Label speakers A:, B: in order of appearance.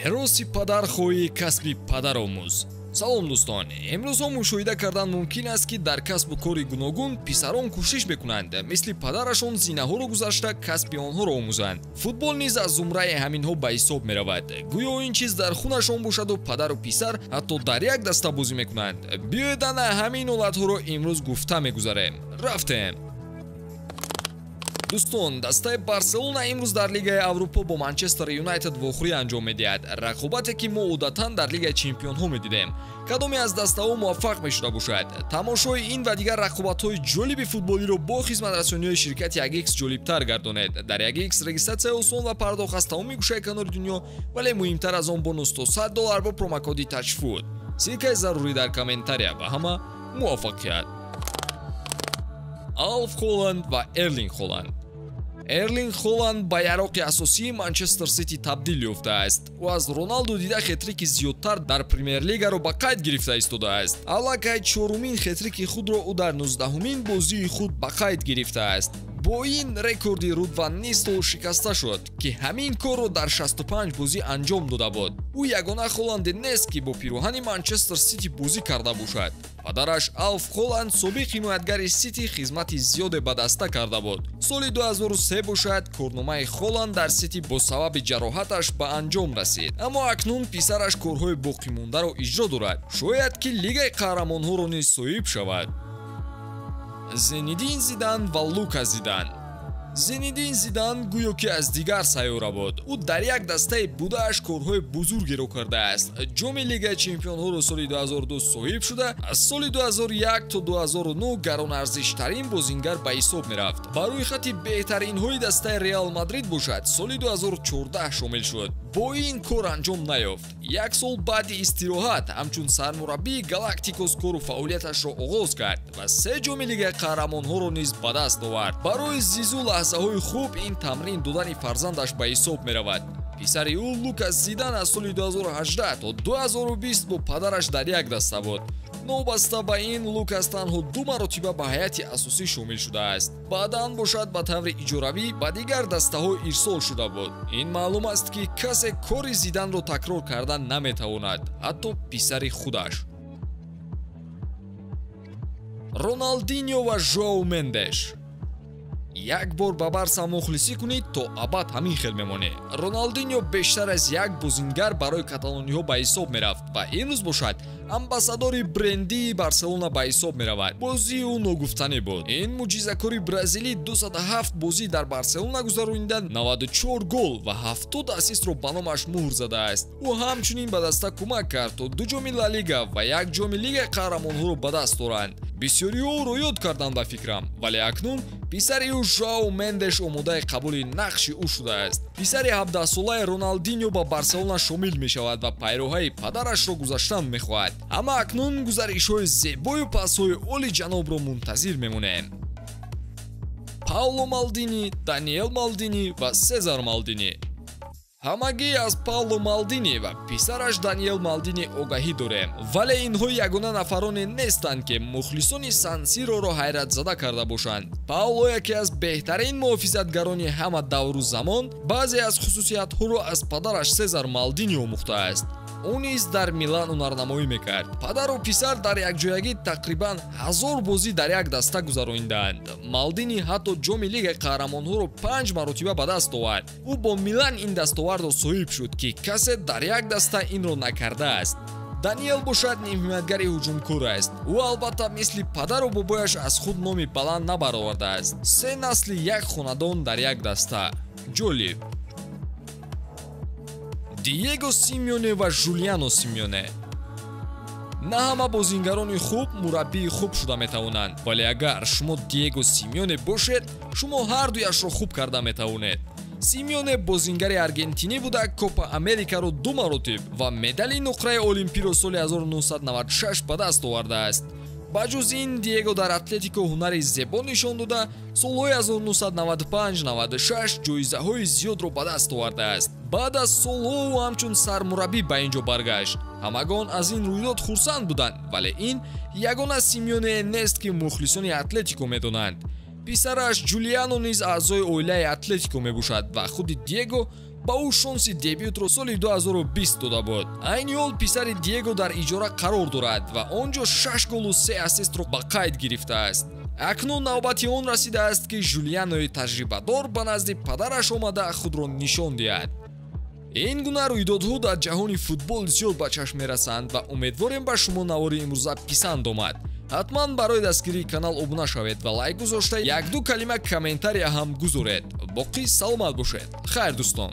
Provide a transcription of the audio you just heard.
A: Мероси падар хоҳӣ, касби падар омӯз. Салом дӯстон, имрӯзҳо мушоҳида кардан мумкин аст, ки дар касбу кори гуногун писарон кӯшиш мекунанд, мисли падарашон зинаҳоро гузашта касби онҳоро омӯзанд. Футбол низ аз зумраи ҳаминҳо ба ҳисоб меравад. Гӯё ин чиз дар хунашон бошаду падару писар ҳатто дар як даста бозӣ мекунанд. Биёед ана ҳамин ҳолатҳоро имрӯз гуфта мегузарем. Рафтем. Дӯстон, дастаи Барселона имрӯз дар Лигаи Аврупо бо Манчестер Юнайтед вохӯрӣ анҷом медиҳад. Рақобате ки мо одатан дар Лигаи Чемпионҳо медидем. Кадоме аз дастаҳо муваффақ мешуда бошад? Тамошои ин ва дигар рақобатҳои ҷолиби футболиро бо хизматрасониҳои ширкати 1x ҷолибтар гардонед. Дар 1x регистратсия осон ва пардохт аз тамоми гӯшаи канори дунё, вале муҳимтар аз он бонус то $100 бо промокоди TAJFOOT. Ссилкаи зарурӣ дар комментария. Ба ҳама муваффақият. Алф Холанд ва Эрлинг Холанд. Эрлинг Холанд ба яроқи асосии Манчестер Сити табдил ёфтааст. Ӯ аз Роналду дида хетрики зиёдтар дар Премер-лигаро ба қайд гирифта истодааст. Аллакай чорумин хетрики худро ӯ дар 19-умин бозии худ ба қайд гирифтааст. Бо ин рекорди Руд ван Нистел шикаста шуд, ки ҳамин корро дар 65 бозӣ анҷом дода буд. Ӯ ягона Холанде нест, ки бо пироҳани Манчестер Сити бозӣ карда бошад. Падараш Алф Холанд собиқ ҳимоятгари Сити хизмати зиёде ба даста карда буд. Соли 2003 бошад, корномаи Холанд дар Сити бо сабаби ҷароҳаташ ба анҷом расид. Аммо акнун писараш корҳои боқимондаро иҷро дорад. Шояд ки Лигаи қаҳрамонҳоро низ соҳиб шавад. Зинедин Зидан ва Лука Зидан. Зинедин Зидан гӯё ки аз дигар сайёра буд. Ӯ дар як дастаи будааш корҳои бузургеро кардааст. Ҷоми Лигаи Чемпионҳоро соли 2002 соҳиб шуда, аз соли 2001 то 2009 гаронарзиштарин бозингар ба ҳисоб мерафт. Ба рӯйхати беҳтаринҳои дастаи Реал Мадрид бошад, соли 2014 шомил шуд. Бо ин кор анҷом наёфт. Як сол баъди истироҳат ҳамчун сармураббии Галактикос кору фаъолияташро оғоз кард ва се ҷоми Лигаи қаҳрамонҳоро низ ба даст овард. Барои Зизу лаҳзаҳои хуб ин тамрин додани фарзандаш ба ҳисоб меравад. Писари ӯ Лукас Зидан аз соли 2018 то 2020 бо падараш дар як даста буд. Новобаста ба ин, Лукас танҳо ду маротиба ба ҳайати асосӣ шомил шудааст. Баъдан бошад ба таври иҷоравӣ ба дигар дастаҳо ирсол шуда буд. Ин маълум аст, ки касе кори Зиданро такрор кардан наметавонад, ҳатто писари худаш. Роналдиньо ва Жоау Мендеш. Як бор ба Барса мухлисӣ кунед, то абад ҳамин хел мемонед. Роналдиньо бештар аз як бозингар барои каталониҳо ба ҳисоб мерафт ва имрӯз бошад амбассадори брендии Барселона ба ҳисоб меравад. Бозии ӯ ногуфтанӣ буд. Ин мӯъҷизакори бразилӣ 207 бозӣ дар Барселона гузаронида 94 гол ва 70 ассистро ба номаш муҳр задааст. Ӯ ҳамчунин ба даста кӯмак кард то ду ҷоми Ла Лига ва як ҷоми Лигаи қаҳрамонҳоро ба даст оранд. Бисёриҳо ӯро ёд карданд ба фикрам, вале акнун писари ӯ Жоау Мендеш омодаи қабули нақши ӯ шудааст. Писари 17-солаи Роналдиньо ба Барселона шомил мешавад ва пайроҳаи падарашро гузаштан мехоҳад. Аммо акнун гузаришҳои зебою пасҳои оли ҷанобро мунтазир мемонем. Пауло Малдини, Даниэл Малдини ва Сезар Малдини. Ҳамагӣ аз Пауло Малдини ва писараш Даниэл Малдини огаҳӣ дорем, вале инҳо ягона нафароне нестанд, ки мухлисони Сан-Сироро ҳайратзада карда бошанд. Пауло яке аз беҳтарин муҳофизатгарони ҳама давру замон, баъзе аз хусусиятҳоро аз падараш Сезар Малдини омӯхтааст. Ӯ низ дар Милан ҳунарнамоӣ мекард. Падару писар дар якҷоягӣ тақрибан 1000 бозӣ дар як даста гузаронидаанд. Малдини ҳатто ҷоми Лигаи қаҳрамонҳоро 5 маротиба ба даст овард. Ӯ бо Милан ин дастовардро соҳиб шуд, ки касе дар як даста инро накардааст. Даниэл бошад нимҳимоятгари ҳуҷумкор аст. Ӯ албатта мисли падару бобояш аз худ номи баланд набаровардааст. Се насли як хонадон дар як даста. Ҷолиб. Диего Симеоне ва Жулиано Симеоне. На ҳама бозингарони хуб мураббии хуб шуда метавонанд, вале агар шумо Диего Симеоне бошед, шумо ҳар дуяшро хуб карда метавонед. Симеоне бозингари аргентинӣ буда, Копа Америкаро ду маротиб ва медали нуқраи олимпиро соли 1996 ба даст овардааст. Ба ҷуз ин, Диего дар Атлетико ҳунари зебо нишон дода, солҳои 1995-96 ҷоизаҳои зиёдро ба даст овардааст. Баъд аз солҳо ӯ ҳамчун сармураббӣ ба ин ҷо баргашт. Ҳамагон аз ин рӯйдод хурсанд буданд, вале ин ягона Симеоне нест, ки мухлисони Атлетико медонанд. Писараш Ҷулиано низ аъзои оилаи Атлетико мебошад ва худи Диего Ба ӯ шонси дебютро соли 2020 дода буд. Айни ҳол писари Диего дар иҷора қарор дорад ва он ҷо 6 голу 3 ассистро ба қайд гирифтааст. Акнун навбати он расидааст, ки Жулианои таҷрибадор ба назди падараш омада худро нишон диҳад. Ин гуна рӯйдодҳо дар ҷаҳони футбол зиёд ба чашм мерасанд ва умедворем, ба шумо навори имрӯза писанд омад. Ҳатман барои дастгирии канал обуна шавед ва лайк гузошта, як-ду калима комментария ҳам гузоред. Боқӣ саломат бошед. Хайр, дӯстон.